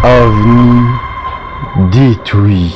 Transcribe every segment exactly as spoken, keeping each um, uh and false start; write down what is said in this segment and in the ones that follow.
Avni detwi.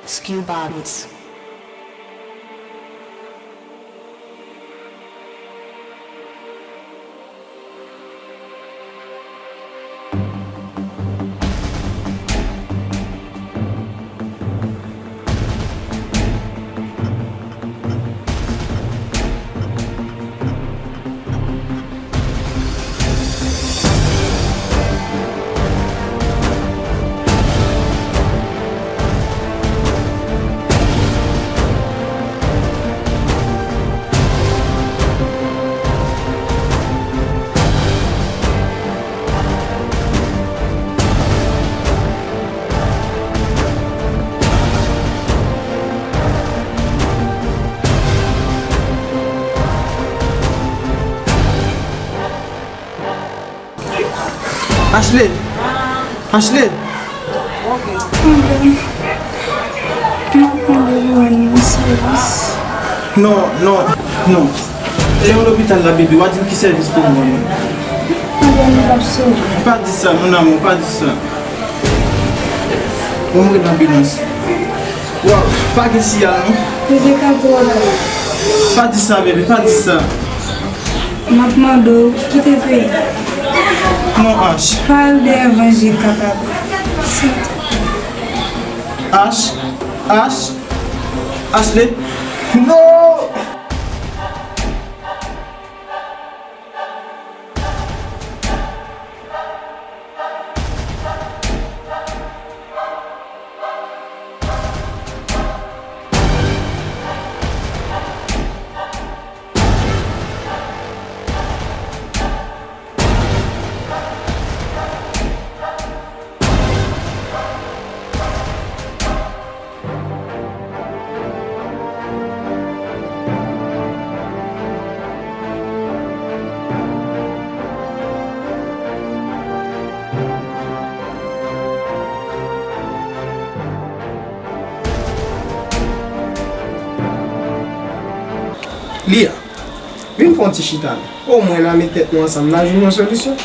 Skill bodies. Ashley! Ashley! Madanm, m ap mande pou rann mwen sèvis. Non, non, non. Lè w lopital la, bebe, w a di m ki sèvis pou m rann ou. Madanm, m p ap sove. Pa di sa, mon amour, pa di sa. Bon, m rele anbilans. Waw, pa gen siyal, non. Bebe, pa twò la. Pa di sa, bebe, pa di sa. M ap mande w, kite peyi. Non, Ash. Pa al dèyè vanje kaka. Ash, Ash, Ashley. Non! Lia, vin fè yon ti chita non. Omwen n a met tèt nou ansanm, n a jwenn yon solisyon.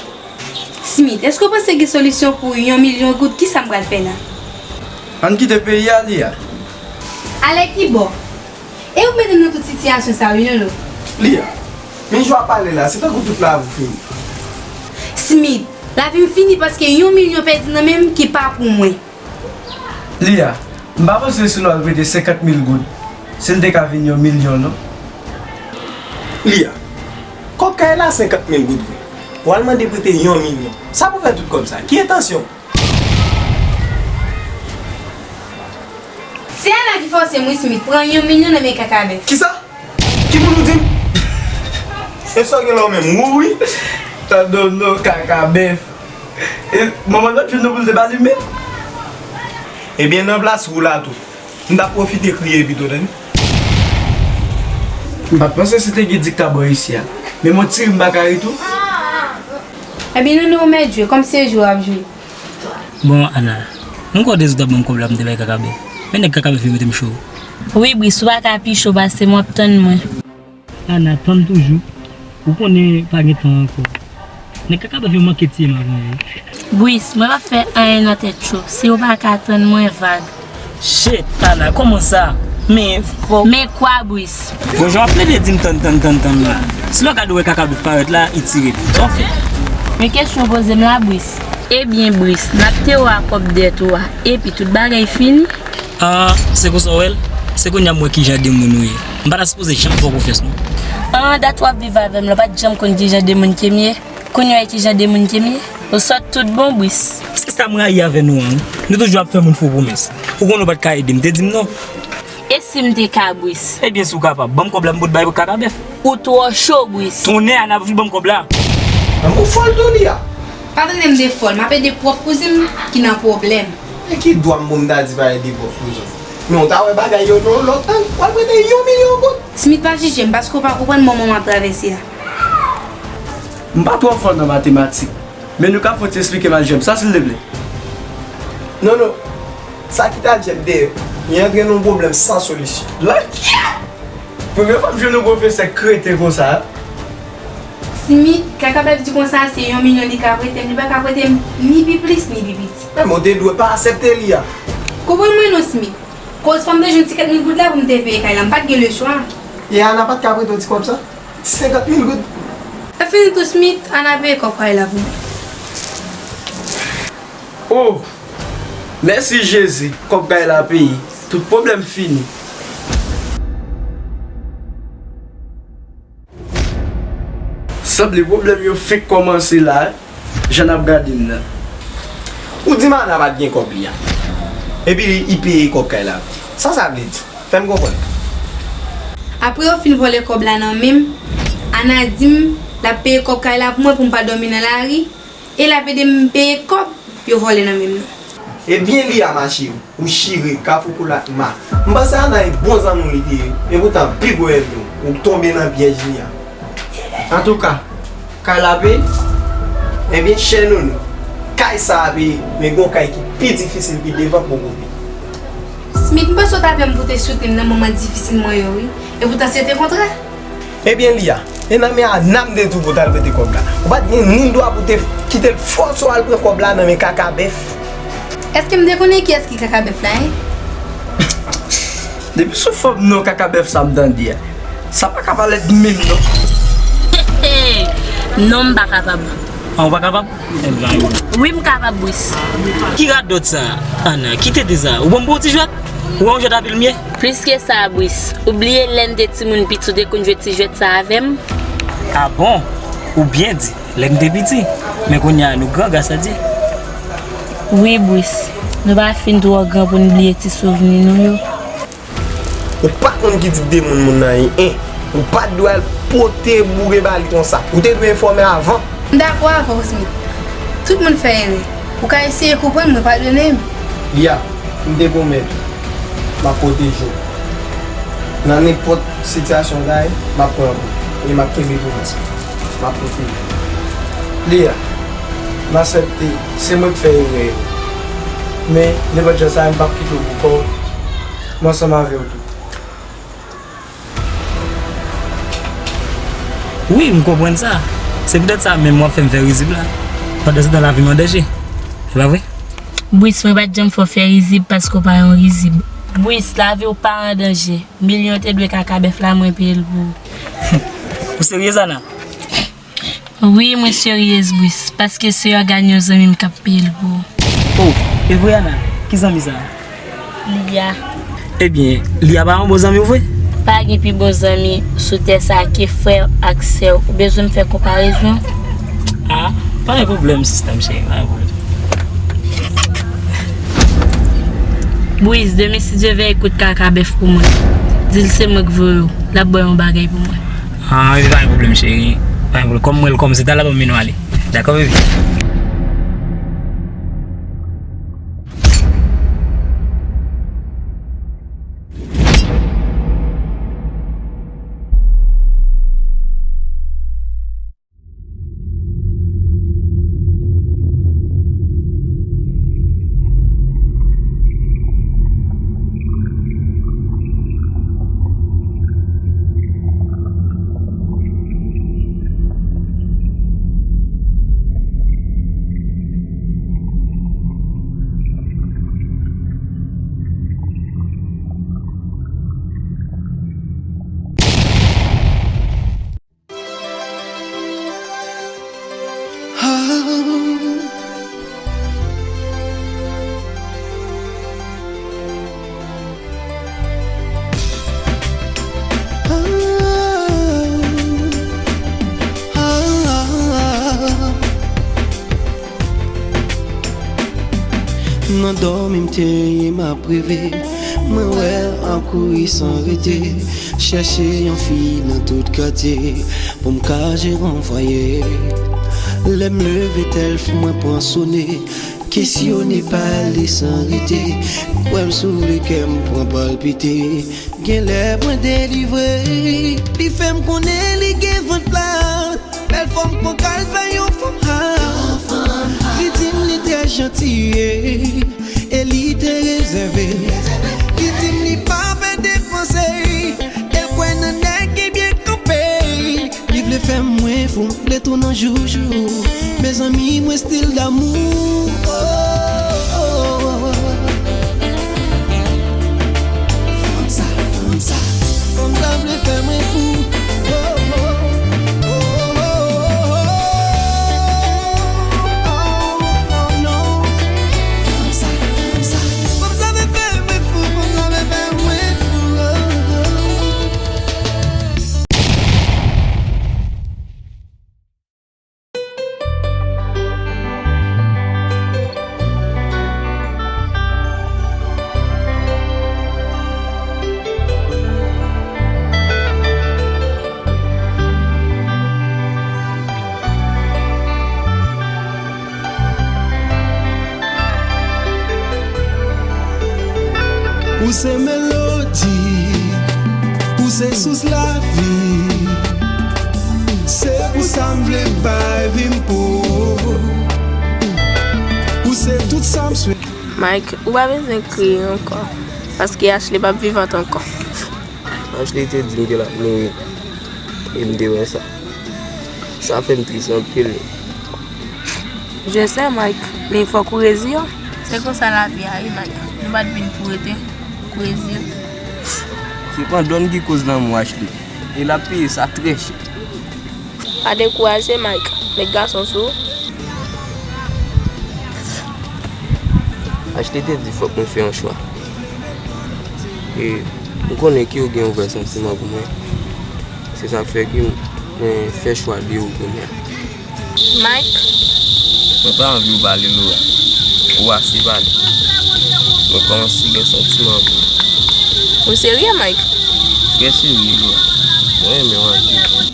Smith, èske w panse gen solisyon pou yon milyon goud? Kisa m pral fè la? Ann kite peyi a, Lia. Ale kibò? E ou k mete m nan tout sitiyasyon sa wi, Lolo. Lia, men jan w ap pale la, se tankou tout lavi w fini. Smith, lavi m fini paske yon milyon pèdi nan men m ki pa pou mwen. Lia, m pa panse se lò al prete senkant mil goud, si l te ka vin yon milyon, non. Lia, kòb kay la senkant mil goud vre. W al mande prete yon milyon. Sa pou fè tout kòb sa? Ki entansyon w? Se Ana ki fòse m wi Smith pran yon milyon nan men Kakabèf. Kisa? Ki moun ou di m? E sa w gen la w menm? Wou wi. Tande w non, Kakabèf. E manman l t ap jwenn nou pou l te ba li men. Ebyen, nan plas wou la tou. M t ap pwofite kriye pito, tande. M pa t panse si te gen dikta bò isi a. Men mwen tire m pa kare tou. Ebyen, nou, nou mèt jwe, kòm se jwe w ap jwe. Bon, Ana, m kwè w te di w t ap ban m kòb la pou m te bay Kakabèf. Men nèg Kakabèf yo mete m cho. Wi, Bris, ou pa ka pi cho pase m, w ap tann mwen. Ana, tann toujou. Ou konnen pa gen tan ankò. Nèg Kakabèf yo manke tiye m avan yè wi. Bris, mwen p ap fè anyen nan tèt cho. Si w pa ka tann mwen, vag. Shit, Ana, kòman sa? Men, fò. Men kwa, Bris? Bon, jan w ap plede di m tann, tann, tann, tann la. Si lè w gade w wè kaka bèf parèt la, itire l. Sa w fè? Men kesyon w poze m la, Bris. Ebyen, Bris, n ap te wè kòb dèt ou a. Epi tout bagay fini. Ah, se konsa w wè l? Se kounye a m wè ki jan de moun ou ye. M pa ta sipoze janm fè w konfyans, non. Ah, dat w ap viv avè m la, w pa t janm konn ki jan de moun ke m ye. Kounye a ki jan de moun ke m ye? Ou sòt tout bon, Bris. Se sa m rayi avè nou an, wi. Nou toujou ap fè moun fo pwomès. Ou konnen w pa t ka ede m, te di m non. E si m te ka, Bris? Ebyen, si w kapab, ban m kòb la m pot bay kaka bèf. Ou twò cho, Bris. Tonnè, Ana, vin ban m kòb la. An bon fòl tou li a. Pa tande m de fòl, m ap ede pwòp kouzen m ki nan pwoblèm. E ki dwa m pou m ta di pa ede pwòp kouzen? Men w ta wè bagay yo nan yon lòt ang, w al prete yon milyon goud. Smith, pa jije m, paske w pa konprann moman m ap travèse a. M pa twò fò nan matematik, men nou ka fè w ti esplike m al jwenn sa, silteplè? Non, non. Sa ki t al jwenn dèyè, li antre nan yon pwoblèm san solisyon. Lakè! Premye fwa m jwenn yon pwofesè kreten konsa. Smith, kaka bèf di konsa se yon milyon li ka prete m, li pa ka prete m ni pi plis, ni pi piti. Men w te dwe pa aksepte li a. Konprann mwen non, Smith. Koz fò m te jwenn ti kèk mil goud la pou m te peye kay la, m pa t gen lechwa. E Ana pa t ka prete w ti kòb sa? Ti senkant mil goud. Lè fini tou, Smith, Ana peye kòb kay la pou mwen. Oh! Mèsi Jezi, kòb kay la peye. Tout pwoblèm fini. Sanble pwoblèm yo fenk kòmanse la, jan n ap gade m nan. Ou di m Ana pa t gen kòb li a. Epi li peye kòb kay la. Sa sa vle di? Fè m konprann. Apre yo fin vòlè kòb la nan men m, Ana di m l ap peye kòb kay la pou mwen pou m pa dòmi nan lari, e l ap ede m peye kòb yo vòlè nan men m nan. Ebyen Lia, ma chérie, ou chire, Kafou Koulakma. M panse Ana e bon zanmi w li te ye, epoutan pi gwo ènmi w, ou tonbe nan pyèj li a. Antouka, kay la peye? Ebyen chè nounou, kay sa a peye, men gon kay ki pi difisil ki devan pou ou peye. Smith, m panse w t avè m pou te soutni m nan moman difisil mwen yo, wi. Epoutan se te kontrè. Ebyen Lia, e nan men Ana m te di w pou w t al prete kòb la. Ou pa t gen ni dwa pou w te kite l fòse w al pran kòb la nan men kaka bèf. Èske m te konnen kiyès ki kaka bèf la, en? Depi sou fòm non kaka bèf sa m tande a, sa pa ka parèt menm non. Non, m pa kapab. Ah, ou pa kapab? Wi, m kapab, Bris. Ki radòt sa, Ana? Ki tete sa? Ou ban m pou yon ti jwèt? Ou wè yon jwèt anpil m ye? Plis ke sa, Bris. Ou bliye lè n te timoun piti, ou te konn jwe ti jwèt sa avè m? Ah bon? Ou byen di, lè n te piti. Men kounye a, nou gran, gras a Dye. Wi, Bris. Nou pa fin twò gran pou n bliye ti souvni nou yo. Ou pa konn ki tip de moun moun nan ye, en. Ou pa t dwe al pote boure ba li konsa. Ou te dwe enfòme avan. M dakò avè w, Smith. Tout moun fè erè. Ou ka eseye konprann mwen, padone m. Lia, m te pwomèt ou, m ap pwoteje w. Nan nenpòt sitiyasyon w ta ye, m ap pran pou ou. E m ap kenbe pwomès mwen. M ap pwoteje w. Lia, m aksepte, se mwen k fè erè yo. Men, nenpòt jan sa ye, m p ap kite w pou kò w. M ansanm avè w tou. Wi, m konprann sa. Se poutèt sa menm w ap fè m fè rizib la. Pandansetan, lavi m an danje. Se pa vre? Bris, mwen pa t janm fè w fè rizib paske w pa yon rizib. Bris, lavi w pa an danje. Milyon te dwe kaka bèf la, mwen peye l pou ou. Ou serye, Ana? Wi, mwen seryez, Bris, paske se ògàn yon zanmi m k ap peye l pou ou. Oh, e vre, Ana? Ki zanmi sa a? Lia. Ebyen, Lia pa yon bon zanmi w vre? Pa gen pi bon zanmi sou tè sa a ke frè w ak sè w. Ou bezwen m fè konparezon? Ah, pa gen pwoblèm, sista m cheri, pa gen pwoblèm. Bris, demen si Dye vle, koute kaka bèf pou mwen. Di l se mwen k voye w. L ap ba w yon bagay pou mwen. Ah, epi pa gen pwoblèm, cheri. Pa gen pwoblèm. Kòm mwen, kòm se ta la, ban m mennen w ale. Dakò, baby? Nan dòmi m te ye m ap reve. Mwen wè l ap kouri san rete. Chèche yon fi nan tout katye pou m ka jere yon fwaye. Lè m leve tèlfon mwen pran sone. Kesyone pale san rete. Kwè m sou le kè m pran palpite. Genlè mwen delivre. Li fè m konnen li gen vant la. Bèl fòm, pran kal fè yon fanm ha. Li di m li trè jantiye. E li te rezève. Li di m li pa fè depanse. E l kwè nan nèg ki byen kanpe. Li vle fè mwen fou, m vle tounen joujou. Mezanmi, mwen still damou. Oh, oh, oh, oh. Fanm sa, fanm sa. Fanm sa vle fè mwen fou. Oh, oh, oh, oh, oh, oh, oh, non. Fanm sa, fanm sa. Fanm sa vle fè mwen fou, fanm sa vle fè mwen fou. Oh, oh, oh. Ou se melodi, ou se sous lavi. Se pou sa m vle bay vi m pou ou. Ou se tout sa m swete. Mike, ou pa bezwen kriye ankò, paske Ashley p ap vivant ankò. Ashley te di m ke l ap mouri, e m te wè sa. Sa fè m tris anpil. Je sais, Mike, men fòk ou reziyen w. Se konsa lavi a ye, Mike. Nou pa t vin pou rete, pou reziyen. Se pa Don ki koz lanmò Ashley, e l ap peye sa trè chè. Pa dekouraje, Mike. Met gason sou ou. Ashley te di fòk mwen fè yon chwa. E m konnen ke w gen yon vrè santiman pou mwen. Se sa k fè ke mwen fè chwa de ou kounye a. Mike. Mwen pa anvi w pale, Laura. Ou ase pale. Mwen kòmanse gen santiman pou ou. Ou serye, Mike? Trè serye, Laura. Mwen renmen w anpil.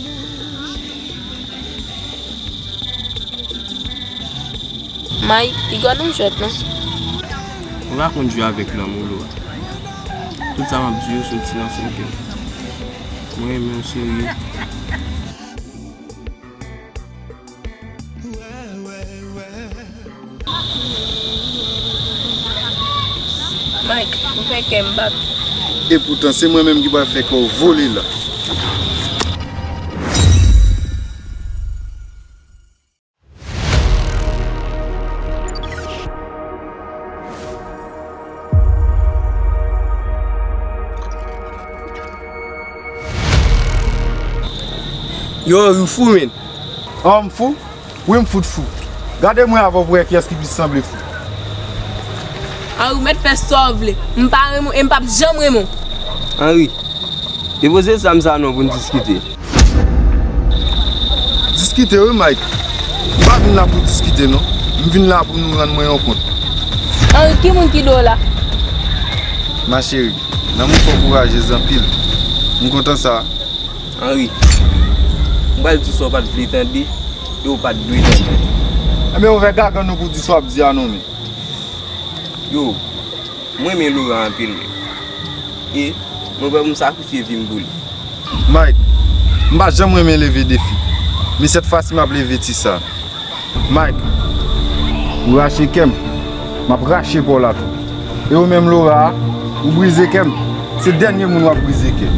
Mike, piga nou jwèt non. Mwen pa konn jwe avèk lanmou, Laura. Tout sa m ap di yo soti nan fon kè m. Mwen renmen w serye. Mike, ou fè kè m bat. Epoutan, se mwen menm ki pral fè kè w vole la. Yo, ou fou, men. An, m fou? Wi, m fout fou. Gade mwen avan pou wè kiyès ki plis sanble fou. Anri, ou mèt fè sa w vle. M pa renmen w e m p ap janm renmen w. Anri, depoze zam sa non pou n diskite. Diskite wi, Mike. M pa vin la pou diskite non. M vin la pou nou rann mwen yon kont. Anri, ki moun ki do w la? Ma chérie, lanmou fè w kourajez anpil. M kontan sa. Anri, m pral di w sa w pa t vle tande e w pa t dwe tande. Enben, ouvè gagann ou pou w di sa w ap di a non, men. Yo, mwen renmen Laura anpil, men. E mwen prè pou m sakrifye vi m pou li. Mike, m pa janm renmen leve defi, men sèt fwa si m ap leve ti sa. Mike, ou rache kè m, m ap rache pa w la tou. E ou menm Laura a, ou brize kè m, se dènye moun w ap brize kè.